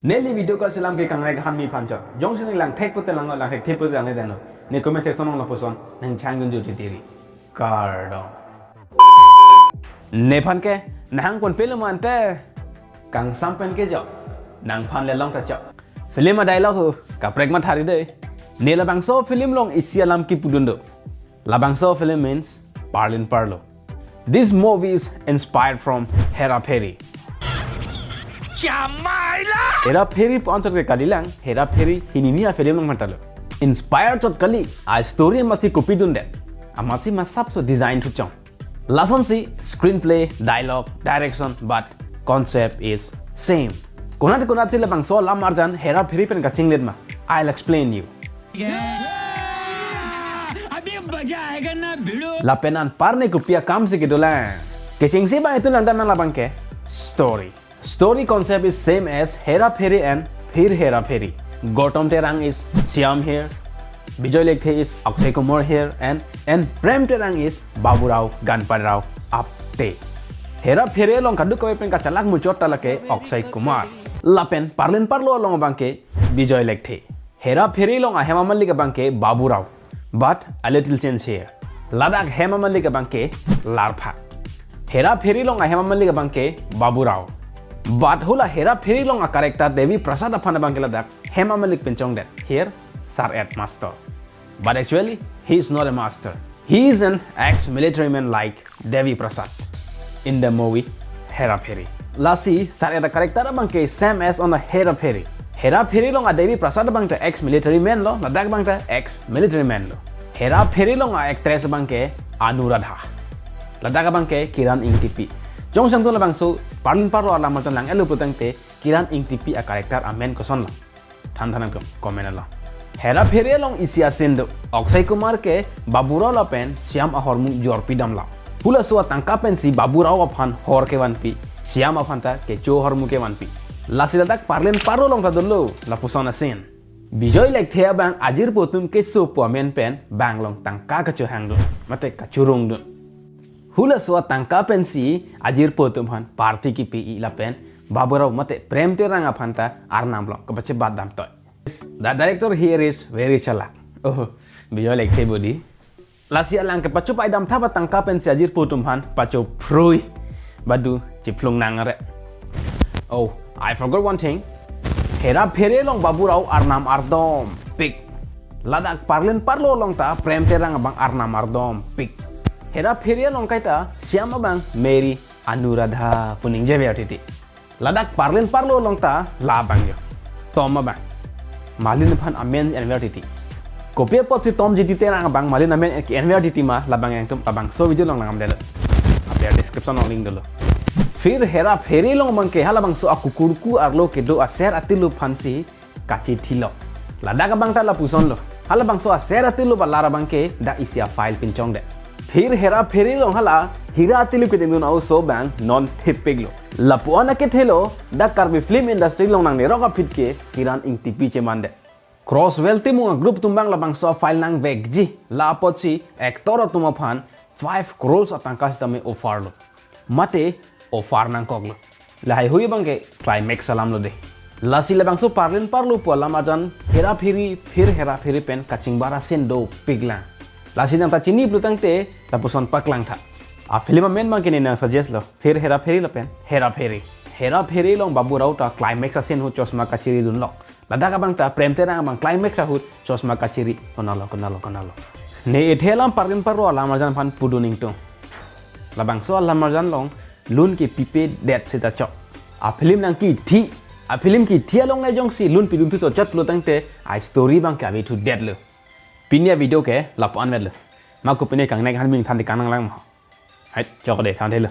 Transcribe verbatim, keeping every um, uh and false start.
Neli video kaselam ke kangnai kahan mi phan chot. Jongsi nanglang thek pute lang, lang thekthe pute lang deno. Ne comment section along lapuson nangchang dunjo titiri. Kardom. Nephan ke nahang pon film ante kangsam pen kejok. Nangphan le long ta chok. Film a-dialogue hu kaprek mathari dei. Ne labangso film along isi alam kipu dun do. Labangso film means Parlin Parlo. This movie is inspired from Hera Pheri. Chamaila! Hera Pheri pu-an chot ke kalilang, Hera Pheri hinini a-film along matalo. Inspired chot kali, a-story amatsi kopidundet. Amatsi masap so design thuchong. Lasonsi screenplay, dialogue, direction, but concept is same. Konat konatsi labangso alam arjan Hera Pheri pen kachinglet ma? I'll explain you. अभी मजा आएगा ना भिड़ो। Lapen anpar ne kopi akamsi kedolang. Kechengsi bang itum langdam nang labang ke story. Story concept is same as Hera Pheri and Phir Hera Pheri. Gautam Terang is Shyam here, Bijoy Lekthe is Akshay Kumar here, and, and Prem Terang is Babu Rao Ganpal Rao Apte. Hera Pheri along kadokave pen kachalak muchot ta lake Akshay Kumar. Lapen Parlin Parlo along abang ke Bijoy Lekthe. Hera Pheri along ahem amalik abang ke Babu Rao. But a little change here. Ladak hem amalik abang ke Larphak. Hera Pheri along ahem amalik abang ke Babu Rao. But hula Hera Pheri along a-character Devi Prasad aphan abang ke ladak hem amalik pen chongdet. Here, Sar-et master. But actually, he is not a master. He is an ex-military man like Devi Prasad in the movie Hera Pheri. Lasi, Sar-et a-character abang ke same as on a Hera Pheri. Hera Pheri along a-Devi Prasad abang ta ex-military man lo, ladak abang ta ex-military man lo. Hera Pheri along a-actress abang ke Anuradha. Ladak abang ke Kiran Ingtipi. Jongsi nangtum labangso Parlin Parlo alam arjan lang-etlo putangte Kiran Ingtipi a-character amen koson lo? Than than nangtum comment along. Hera Pheri along isi a-scene do. Akshay Kumar ke Babu Rao lapen Shyam ahormu jorpi damlo. Hulaso atangka pensi Babu Rao aphan hor kevanpi, Shyam aphan ta kecho ahormu kevanpi. Lasi ladak Parlin Parlo along ta dolo lapuson a-scene. Bijoy Lekthe abang ajirpo atum keso pu amen pen bank along tangka kachohang dun, mate kachorong dun. Hulaso atangka pensi ajirpo atum aphan party kipi-i lapen Babu Rao mate Prem Terang aphan ta arnam along kapachebat damtoi. The director here is very chalak. Oh, Bijoy Lekthe bodi. Lasi alang kepachopai damthap atangka pensi ajirpo atum aphan pachophrui badu chiphlung nang are. Oh, I forgot one thing. Hera Pheri along Babu Rao arnam ardompik. Ladak Parlin Parlo along ta Prem Terang abang arnam ardompik. Hera Pheri along kaita Shyam abang Mary Anuradha pu ningjever titi. Ladak Parlin Parlo along ta labang jo. Tom abang. Malin aphan amen enver titi. Kopi apotsi Tom J T Terang abang Malin amen enver titi ma labang nangtum labangso video along langdamdetlo. Apar description along link dolo. Phir Hera Pheri along abang ke halabangso akukurku arlo kedo aser atilu aphansi kachithilo. Ladak abang ta lapuson lo. Halabangso aser atilu alar abang ke dak isi a-file pinchongdet. Phir Hera Pheri along hala hira atilu kedengdun a-oso abang non thepiklo. Lapu-an akethelo dak Karbi film industry along nangnerok aphi ke Kiran Ingtipi chemandet. Crosswell Timung a-group atum abang labangso a-file nangvekji. La apotsi actor atum aphan five crores atangka sitame offer lo. Mate offer nangkoklo. Lahai hui abang ke climax alam lo dei. Lasi labangso Parlin Parlo pu alam arjan Hera Pheri, Phir Hera Pheri pen kachingbar a-scene dopiklang. Lasi nang ta chini pulotangte lapuson paklangtha. A-film amen abang ke ne nangsuggest lo. Phir Hera Pheri lapen Hera Pheri. Hera Pheri along Babu Rao ta climax a-scene ahut chosma kachiri dunlok. Ladak abang ta Prem Terang abang climax ahut chosma kachiri konalo, konalo, konalo. Ne ethe alam Parlin Parlo alam arjan aphan pudun ingtung. Labangso alam arjan along lun kepipedet seta chok. A-film nangkithi, a-film kithi along le jongsi lun pidun thu chot chot pulotangte a-story abang ke ave thudetlo. Pini a-video ke lapu-an vetlo. Mako pini kangnai kahan ming than di kanang lang ma. Hai, chok dei, thanthelo.